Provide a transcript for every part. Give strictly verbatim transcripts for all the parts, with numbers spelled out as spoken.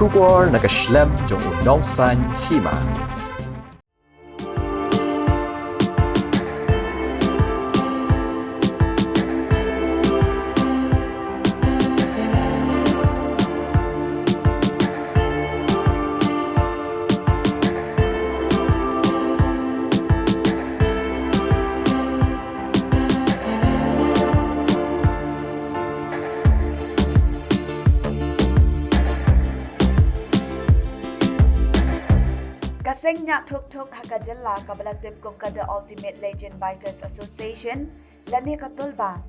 Khubor na ka shlem jong u nongsaiñ hima. Ka seng ñiah thuk thuk ha ka jylla kaba la tip kum ka The Ultimate Legend Bikers Association, lane ka Tulba,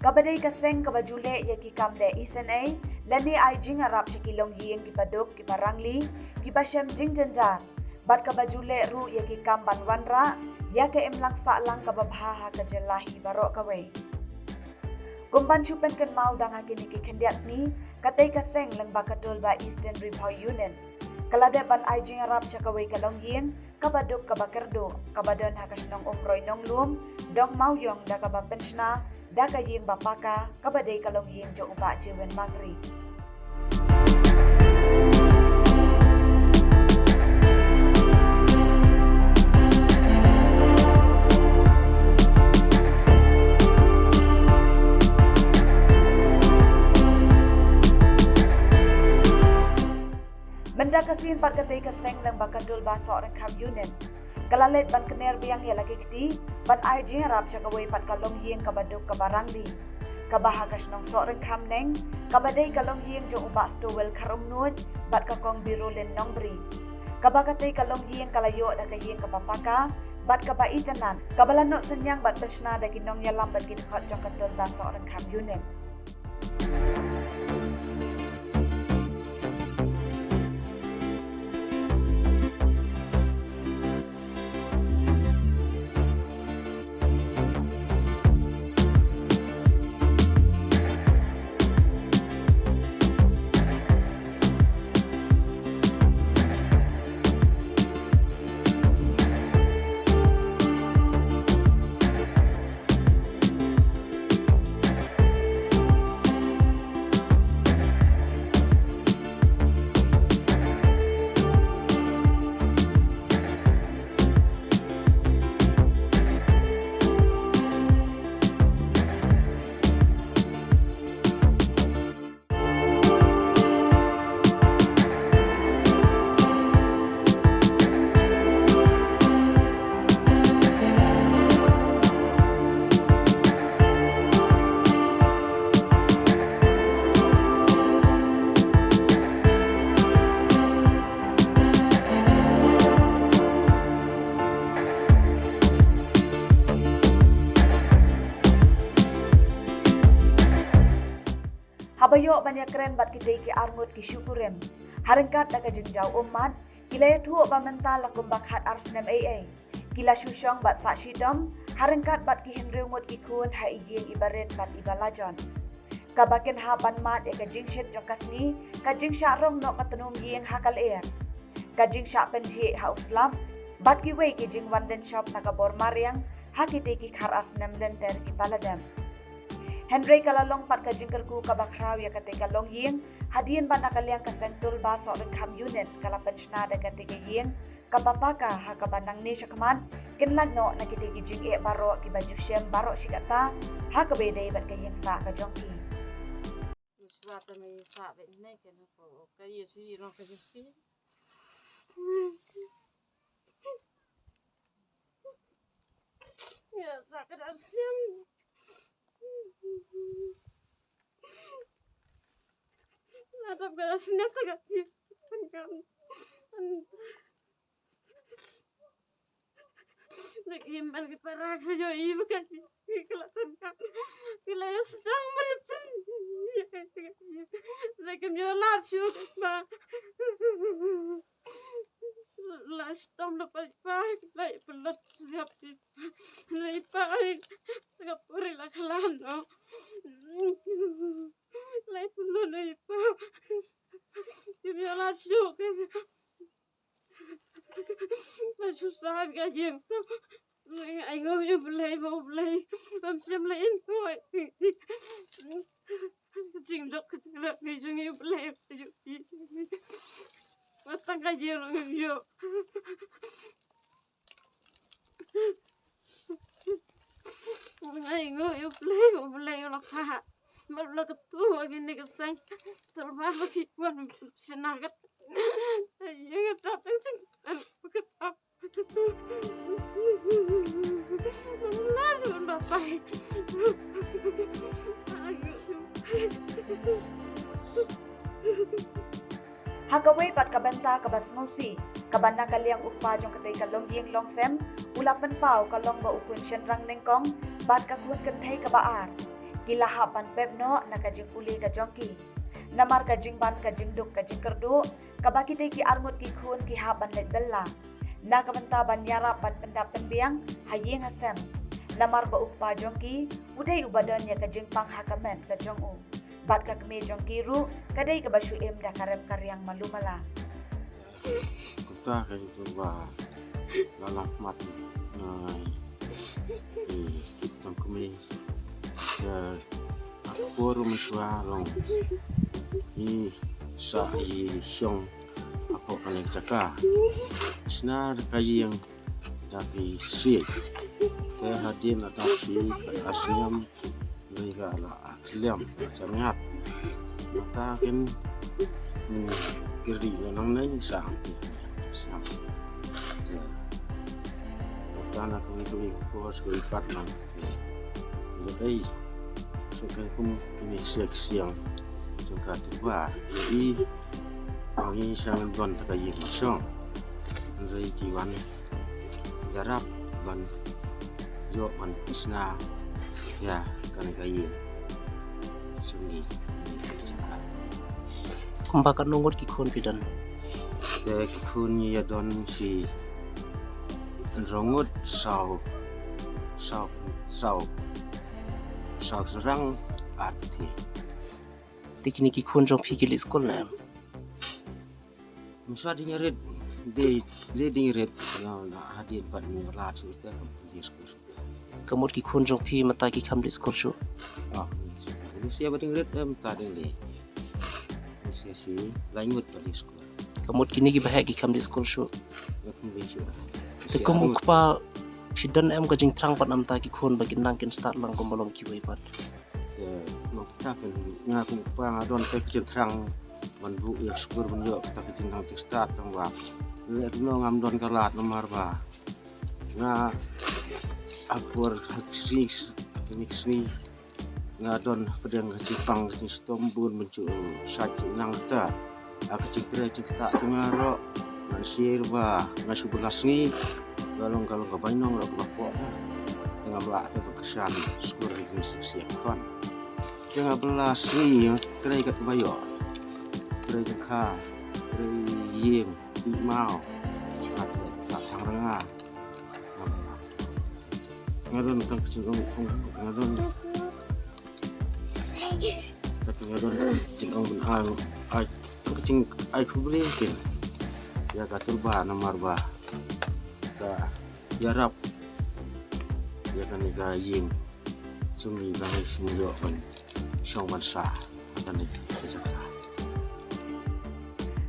kaba dei ka seng kaba ju leh ïa ki kam leh isynei lane ai jingïarap sha ki longïing kiba duk kiba rangli, kiba shem jingjynjar, bad kaba ju leh ruh ïa ki kam ban wanrah ïa ka imlang sahlang kaba bha ha ka jylla hi baroh kawei. Kum ban shu pynkynmaw, dang ha kine ki khyndiat sngi, katei ka seng lyngba ka Tulba Eastern Ri Bhoi Union ka la dep ban ai jingïarap sha kawei ka longïing kaba duk kaba kyrduh, kaba don ha ka shnong Umroi Nonglum, Dong Mawïong, da kaba pynshna da ka ïing ba paka, kaba dei ka longïing jong u Bah Jewin Bakri. Mynta ka sien pat, katei ka seng lyngba ka Tulba Sohryngkham Union ka la leit ban kner biang ïa la ki kti ban ai jingïarap sha kawei pat ka longïing kaba duk kaba rangli, kaba ha ka shnong Sohryngkham Neng, kaba dei ka longïing jong u Bah Stowell Kharumnuid bad ka Kong Birolin Nongbri, kaba katei ka longïing ka la ïoh da ka ïing kaba paka bad kaba itynnad, kaba la noh synñiang bad pynshna da ki nongïalam bad ki dkhot jong ka Tulba Sohryngkham Union. Haba ïoh ban ïakren bad kitei ki arngut ki shu kurim, ha ryngkat da ka jingjaw ummat, ki la ïathuh ba mynta la kumba khat ar snem ei ei. Ki la shu shong bad sah shitom ha ryngkat bad ki hynriew ngut ki khun ha i ïing iba rit bad iba la jot. Kaba kynhap ban mad ïa ka jingshit jong ka sngi, ka jingshah rong noh ka tnum ïing ha ka lyer, ka jingshah pynjhieh ha u slap, bad kiwei ki jingwan dynshop na ka bor mariang ha kitei ki khat ar snem lynter kiba la dep. Hynrei ka la long pat ka jingkyrkhu kaba khraw ïa katei ka longïing, hadien ba na ka liang ka seng Tulba Sohryngkham Union ka la pynshna da katei ka ïing kaba paka, ha kaba nangne shakhmat kin lait noh na kitei ki jingeh baroh kiba ju shem baroh shi katta ha kaba ïadei bad ka ïing sah ka jong ki. Lek im ban ki para ka jong i ba ka ki, ki la tangka. Ki la ïoh sdang ban pyn. Lek im ïoh lad shuh ba. La sdang da pa pa, la i pynlut siap i pa. La i pa i ka puri la klan no. La i pynlut i pa. Im ïoh lad shuh ka. Ba shu sah ka jingthoh. Ai ngam ïa U Blei, ba U Blei bym shym la in poi. Ka jingduk ka jingrat ka jong ïa U Blei. Ïa, ïa. Ai, ngo ïa Blei, ïa Blei, ïa la kha. Mar la ka tu, agi ni ka seng. Terma la ki wan sinagat. Ai, ïa, ka tak, ka tak. Ai, ïa. Ha kawei pat ka bynta kaba sngewsih, kaba na ka liang u kpa jong katei ka longïing longsem u la pynpaw ka long ba u khun shynrang nyngkong bad ka khun kynthei kaba ar ki la hap ban pep noh na ka jingpule ka jong ki. Namar ka jingban ka jingduk ka jingkyrduh kaba kitei ki arngut ki khun ki hap ban leit bylla na ka bynta ban ïarap ban pyndap pynbiang ha ïing ha sem. Namar ba u kpa jong ki u dei uba don ïa ka jingpang ha ka met ka jong u. Bad ka kmie jong ki ruh ka dei kaba shu im da ka rep ka riang malu mala. Kumta ka jingkyrduh ba la lah mat. Ai, i tang kmie, eh, a por um shwa long i sa i shong hapoh kane ka jaka. Shna da ka ïing da ki siej. Te hadien la dap shi ka sniam, dei ka la a khlem ka sniat. Mata kin, mm, kiri na nang nai sa ti sniam. Te mata na kami kami ko sku ipat nang. Te ei, so kan kum kini siek siang. So ka tu ba i, ang i sang don ta ka ïing ma shong. Rei ki wan ïarap ban ïoh ban pynshna ïa kane ka ïing. Sngewbha. Kumba katno ngut ki khun phi don? Te ki khun ngi ïa don shi hynriew ngut, saw, saw, saw, saw shynrang ar kynthei. Te kine ki khun jong phi ki leit skul ne em? Mynshwa dang ïarit, dei, dei dang ïarit, na, na hadien pat ngi la shu te kam pule skul. Ka mut ki khun jong phi mynta ki kham leit skul shuh? Ah, mynshwa dang ïarit, mynta dang leit. Mynshwa shi lai ngut pat leit skul. Ka mut kine kiba heh ki kham leit skul shuh? Ïa, kham leit shuh. Te kum u kpa phi don em ka jingthrang pat na mynta ki khun ba kin nang kin start lang kumba long kiwei pat? Te, nokta kan nga kum u kpa nga don te ka jingthrang ban buh ïa ka skul ban ïoh kata ka jingnang jingstad tang ba leh kumno ngam don ka lad namar ba nga ha por ha ka sngi, kane ka sngi nga don hapdeng ka jingpang ka jingshitom bun ban shu sait shu nang kata. Ha ka jingtrei jingktah jong nga ruh ngan sngewbha ba nga shu bylla sngi, ka long ka long ka bainong ruh kaba pok. Te ngam lah te ba kyrshan skul ri ngi shisha khun. Te nga bylla sngi, nga trei katba ïoh. Trei jingkha, trei ïing, trei maw. Nga trei ka thang ranga. Nga don tang ka jingong, nga don. Tang ka jingong ban ai, ai, tang ka jingai khublei ïa ka, ïa ka Tyrwa namar ba ka ïarap ïa kane ka ïing jong ngi ba ngi shu ïoh ban shong ban sah ha kane ka jaka.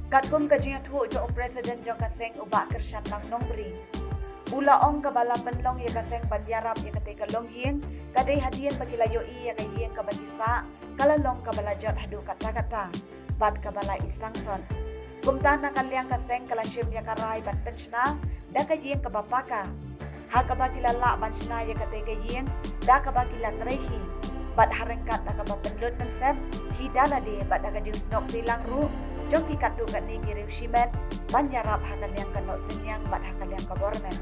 Katkum ka jingïathuh jong u President jong ka seng u Bah Kyrshanlang Nongbri, u la ong kaba la pynlong ïa ka seng ban ïarap ïa katei ka longïing ka dei hadien ba ki la ïohi ïa ka ïing kaba ki sah ka la long kaba la jot haduh katta katta bad kaba la i sangsot. Kumta na ka liang ka seng ka la shim ïa ka rai ban pynshna da ka ïing kaba paka, ha kaba ki la lah ban shna ïa katei ka ïing da kaba ki la trei hi. Bad ha ryngkat da kaba pynlut mynsiem hi da lade bad da ka jingsnoh kti lang ruh jong ki katto katne ki riew shimet ban ïarap ha ka liang ka noh synñiang bad ha ka liang ka bor met.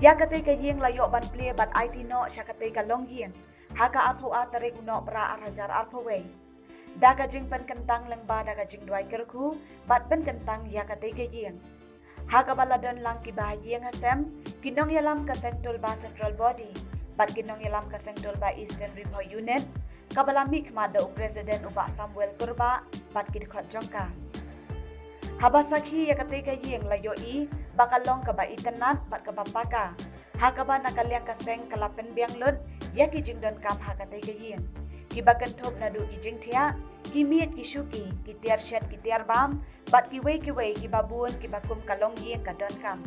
Ïa katei ka ïing la ïoh ban plie bad aiti noh sha katei ka longïing ha ka arphew ar tarik u Nohprah ar hajar arphew wei, da ka jingpynkyntang lyngba da ka jingduwai kyrkhu bad pynkyntang ïa katei ka ïing. Ha kaba la don lang kiba ha ïing ha sem, ki nongïalam ka Seng Tulba Central Body bad ki nongïalam ka Seng Tulba Eastern Ri Bhoi Unit, kaba la mihkhmat da u President u Bah Samuel Kurbah bad ki dkhot jong ka. Haba sakhi ïa katei ka ïing la ïohi ba ka long kaba itynnad bad kaba paka, ha kaba na ka liang ka seng ka la pynbiang lut ïa ki jingdonkam ha katei ka ïing, kiba kynthup naduh ki jingthiah, ki miej ki shuki, ki tiar shet ki tiar bam bad kiwei kiwei kiba bun kiba kum ka longïing ka donkam.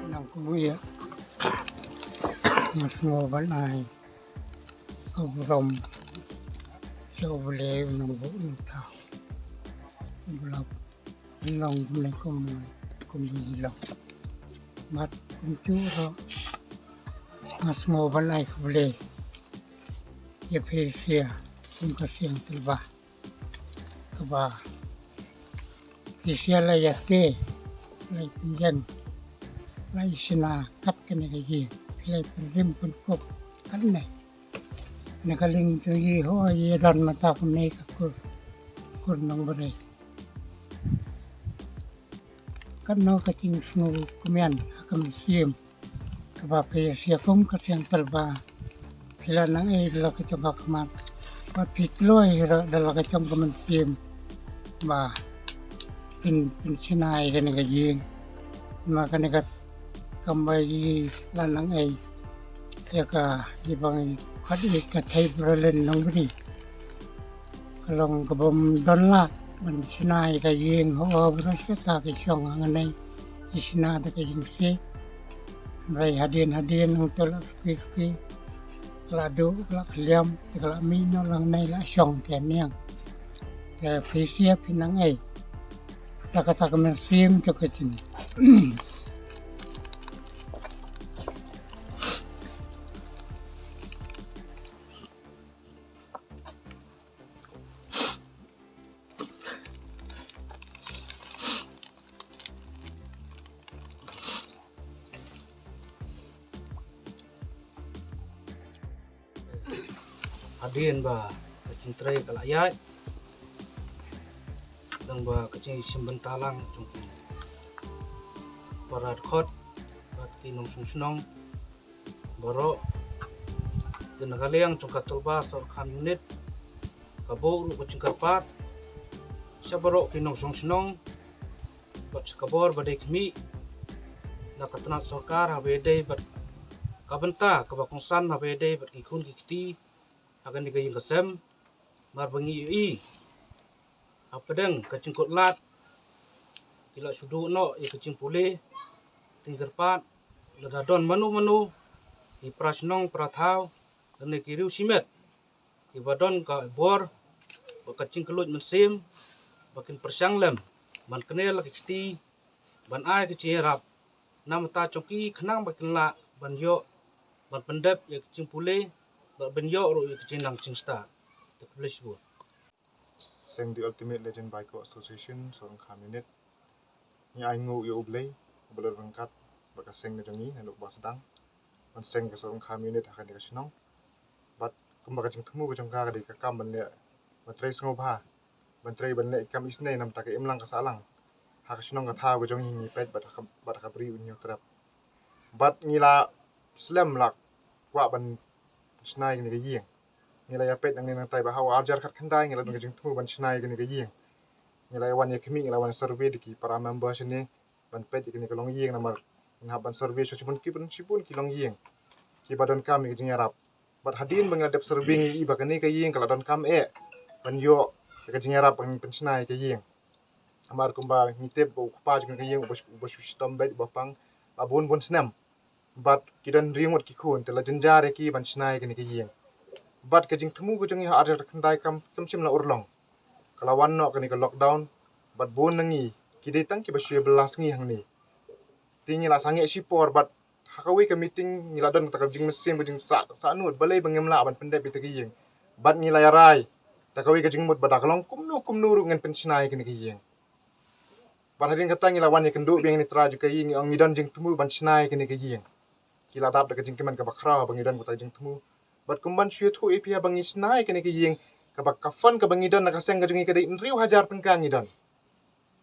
Nang kumne ïa, nga sngew ban ai ka burom sha U Blei u nongbuh nongthaw. Ba la long kumne kum, kumba i long. Bad kumjuh ruh nga sngew ban ai khublei ïa phi sha kum ka Seng Tulba, kaba phi sha la ïa te, la ïa pynjan, la ïa shna kat kane ka ïing, phi la ïa pynrim pynkup katne. Na ka liang jong ngi ho ïa don mynta kumne ka kur, kur Nongbrei. Katno ka jingsngewkmen ha ka mynsiem kaba phi ïa sha kum ka Seng Tulba, phi la nang ai da la ka jong ka khmat, bad phi kloi ruh da la ka jong ka mynsiem ba phin, phin shna ïa kane ka ïing. Ma kane ka kam ba i la nang ai ïa ka, i ba ngi khot ïa ka Thei Berlin Nongbrei. Ka long kabym don lad ban shna ïa ka ïing, ho, bad ruh kata ki shong hangne ki shna da ka ïing se. Hynrei hadien hadien hangto la suki suki, ka la duh, ka la khliam, te ka la mih noh lang, hangne la shong te niang. Te phi sha phi nang ai da kata ka mynsiem jong ka jing Hadien ba ka jingtrei ka la ïaid, tang ba ka jingshim bynta lang jong ki para dkhot bad ki nongshong shnong baroh, na ka liang jong ka Tulba Sohryngkham Unit, ka buh ruh ka jingkyrpad sha baroh ki nongshong shnong bad sha ka bor ba dei khmih, na ka tnat sorkar haba ïadei bad ka bynta kaba kongsan haba ïadei bad ki khun ki kti ha kane ka ïing ka sem. Namar ba ngi ïohi hapdeng ka jingkut lad ki la shu duh noh ïa ka jingpule. Te ngi kyrpad lada don mano mano ki para shnong para thaw lane ki riew shimet kiba don ka bor bad ka jingkylluid mynsiem ba kin pyrshang lem ban kner la ki kti, ban ai ka jingïarap na bynta jong ki khnang ba kin lah ban ïoh ban pyndep ïa ka jingpule bad ban ïoh ruh ïa ka jingnang jingstad. Te khublei shibun. Seng The Ultimate Legend Bike Association Sohryngkham Unit. Ngi ainguh ïa U Blei uba la ryngkat bad ka seng ka jong ngi naduh ba sdang ban seng ka Sohryngkham Unit ha kane ka shnong. Bad kumba ka jingthmu ka jong ka ka dei ka kam ban leh, ban trei sngewbha, ban trei ban leh i kam isynei na bynta ka imlang ka sahlang ha ka shnong ka thaw ka jong ngi, ngi peit bad ha ka, bad ha ka Bri u Hynñiewtrep. Bad ngi la slem la kwah ban shna ïa kane ka ïing. Ngi la ïa peit nangne nangtai bad ha u arhajar khatkhyndai ngi la don ka jingthmu ban shna ïa kane ka ïing. Ngi la ïa wan ïa khmih, ngi la wan survey da ki para member shane ban peit ïa kane ka longïing, namar ngin hap ban survey sha shibun ki, ban shibun ki longïing kiba donkam ïa ka jingïarap. Bad hadien ba ngi la dep survey ngi ïohi ba kane ka ïing ka la donkam eh ban ïoh ïa ka jingïarap ban pynshna ïa ka ïing. Namar kumba ngi tip ba u kpa jong ka ïing uba, uba shu shitom beit, uba pang la bun bun snem. Bad ki don hynriew ngut ki khun, te la jynjar ïa ki ban shna ïa kane ka ïing. Bad ka jingthmu ka jong ngi ha arhajar khatkhyndai kam, kam shym la urlong. Ka la wan noh kane ka lockdown bad bun na ngi ki dei tang kiba shu ïa bylla sngi hangne. Te ngi la sangeh shipor bad ha kawei ka meeting ngi la don kata ka jingmynsiem ka jingsah, sah nud balei ba ngim lah ban pyndep ïa kata ka ïing. Bad ngi la ïa rai Da kawei ka jingmut ba da ka long kumno kumno ruh ngan pynshna ïa kane ka ïing. Bad hadien kata ngi la wan ïakynduh biang ïa kane ka trai jong ka ïing, ngi ong ngi don jingthmu ban shna ïa kane ka ïing. Ki la dap da ka jingkmen kaba khraw ba ngi don kata ka jingthmu. Bad kum ban shu ïathuh ïa phi, haba ngi shna ïa kane ka ïing, kaba ka fund kaba ngi don na ka seng ka jong ngi ka dei hynriew hajar tyngka ngi don.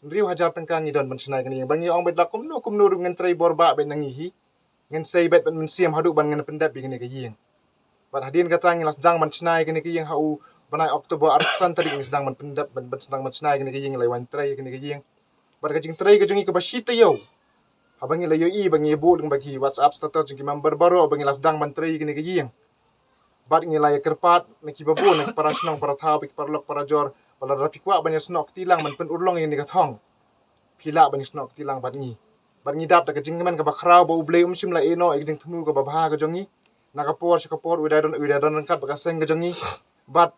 Hynriew hajar tyngka ngi don ban shna ïa kane ka ïing. Bad ngi ong beit la kumno kumno ruh ngan trei bor bah beit na ngi hi. Ngan sei beit bad mynsiem haduh ban ngan pyndep ïa kane ka ïing. Bad hadien kata ngi la sdang ban shna ïa kane ka ïing ha u bnai October, arphew san tarik ngi sdang ban pyndep, ban, ban sdang ban shna ïa kane ka ïing, ngi la wan trei ïa kane ka ïing. Bad ka jingtrei ka jong ngi kaba shi taïew, haba ngi la ïohi ba ngi buh lyngba ki WhatsApp status jong ki member baroh ba ngi la sdang ban trei ïa kane ka ïing. Bad ngi la ïakyrpad na kiba bun, na ki para shnong para thaw, ki paralok parajor, ba lada phi kwah ban ïasnoh kti lang ban pynurlong ïa kane ka thong, phi lah ban ïasnoh kti lang bad ngi. Bad ngi dap da ka jingkmen kaba khraw ba U Blei um shym la ïehnoh ïa ka jingthmu kaba bha ka jong ngi. Na ka por sha ka por, u dei don, u dei don ryngkat bad ka seng ka jong ngi. Bad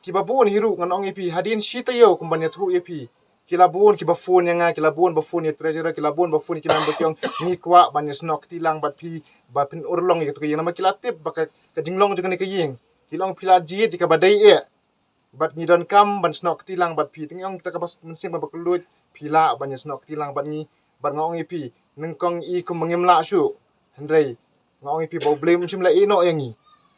kiba bun hi ruh ngan ong ïa phi, hadien shi taïew kum ban ïathuh ïa phi, ki la bun kiba phone ïa nga, ki la bun ba phone ïa treasurer, ki la bun ba phone ïa ki member, ki ong ngi kwah ban ïasnoh kti lang bad phi, ba pynurlong ïa kato ka ïing, namar ki la tip ba ka, ka jinglong jong kane ka ïing, ki la ong phi la jied ïa kaba dei eh. Bad ngi donkam ban snoh kti lang bad phi. Te ngi ong kita kaba mynsiem kaba kylluid, phi lah ban ïasnoh kti lang bad ngi. Bad nga ong ïa phi, nyngkong i kum ba ngim lah shuh, hynrei nga ong ïa phi ba U Blei um shym la ïehnoh ïa ngi.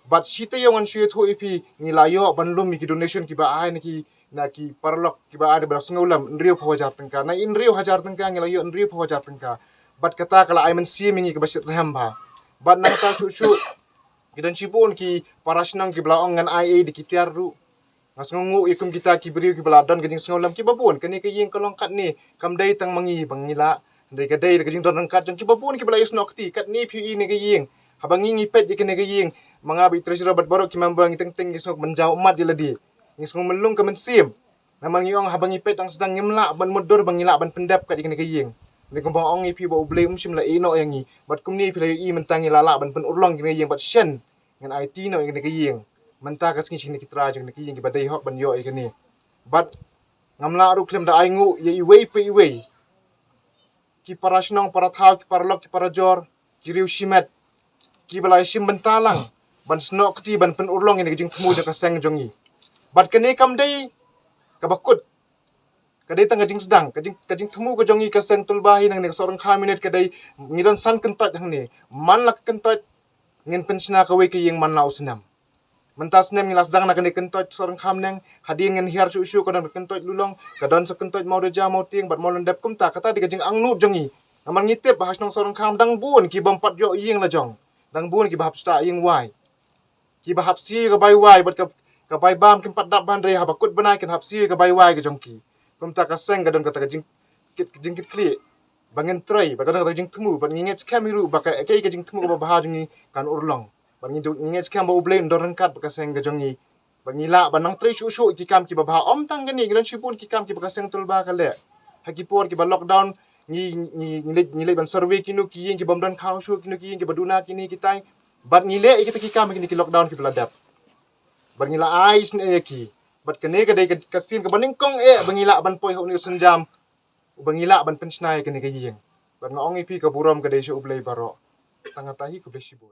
Bad shi taïew ngan shu ïathuh ïa phi, ngi la ïoh ban lum ïa ki donation kiba ai na ki, na ki paralok kiba ai, ba sngewlem, hynriewphew hajar tyngka. Na hynriewphew hajar tyngka ngi la ïoh hynriewphew hajar tyngka. Bad kata ka la ai mynsiem ïa ngi kaba shitrhem bha. Bad nangta shuh shuh, ki don shibun ki para shnong kiba la ong ngan ai ei da ki tiar ruh. Nga sngewnguh ïa kum kita ki briew kiba la don ka jingsngewlem, kiba bun. Kane ka ïing ka long katne, kam dei tang ma ngi ba ngi lah, hynrei ka dei da ka jingdon ryngkat jong kiba bun kiba la ïasnoh kti. Katne phi ïohi ïa kane ka ïing, haba ngi, ngi peit ïa kane ka ïing, ma nga bad i treasurer bad baroh ki member, ngi teng teng ngi sngew mynjaw ummat ïa lade. Ngi sngew myllung ka mynsiem. Namar ngi ong haba ngi peit dang sdang ngim lah ban mutdur ba ngi lah ban pyndep kat ïa kane ka ïing. Hynrei kumba nga ong ïa phi ba U Blei um shym la ïehnoh ïa ngi. Bad kumne phi la ïohi mynta ngi la lah ban pynurlong ïa kane ka ïing bad shen ngan aiti noh ïa kane ka ïing. Mynta ka sngi sha kine ki trai jong kane ka ïing kiba dei hok ban ïoh ïa kane. Bad ngam lah ruh khlem da ainguh ïa iwei pa iwei, ki para shnong para thaw, ki paralok ki parajor, ki riew shimet, kiba la shim bynta lang ban snoh kti, ban pynurlong ïa kane ka jingthmu jong ka seng jong ngi. Bad kane kam dei kaba kut, ka dei tang ka jingsdang, ka jing, ka jingthmu ka jong ngi ka seng Tulba hi nangne, ka Sohryngkham Unit, ka dei ngi don san kyntoit hangne. Man la ka kyntoit ngin pynshna kawei ka ïing man la u snem. Mynta snem ngi la sdang na kane ka kyntoit Sohryngkham Neng, hadien ngan hiar shuh shuh ka don ka kyntoit Lulong, ka don sa kyntoit Mawdaja, Mawtieng bad Mawlyndep. Kumta kata dei ka jingangnud jong ngi. Namar ngi tip ba ha shnong Sohryngkham dang bun ki bym pat ïoh ïing la jong, dang bun kiba hap shu ïing wai, kiba hap siew ïa ka bai wai bad ka, ka bai bam kim pat dap, hynrei haba kut bnai kin hap siew ïa ka bai wai ka jong ki. Kumta ka seng ka don kata ka jing, kit, jingkitkhlieh ba ngin trei, ba ka don kata ka jingthmu, bad ngi ngeit skhem hi ruh ba ka, kaei ka jingthmu kaba bha jong ngi kan urlong. Bad ngi, ngi ngeit skhem ba U Blei un don ryngkat bad ka seng ka jong ngi. Bad ngi lah ban nang trei shuh shuh ki kam kiba bha. Ym tang kane, ngi don shibun ki kam kiba ka seng Tulba ka leh. Ha ki por kiba lockdown, ngi, ngi, ngi leit, ngi leit ban survey kino ki ïing ki bym don khaw shuh, kino ki ïing kiba duna kine kitai. Bad ngi leh ïa kita ki kam ha kine ki lockdown kiba la dep. Bad ngi la ai isynei ïa ki. Bad kane ka dei ka, ka sien kaba nyngkong eh ba ngi lah ban poi ha une u sienjam, ba ngi lah ban pynshna ïa kane ka ïing. Bad nga ong ïa phi, ka burom ka dei sha U Blei baroh. Tang kata hi, khublei shibun.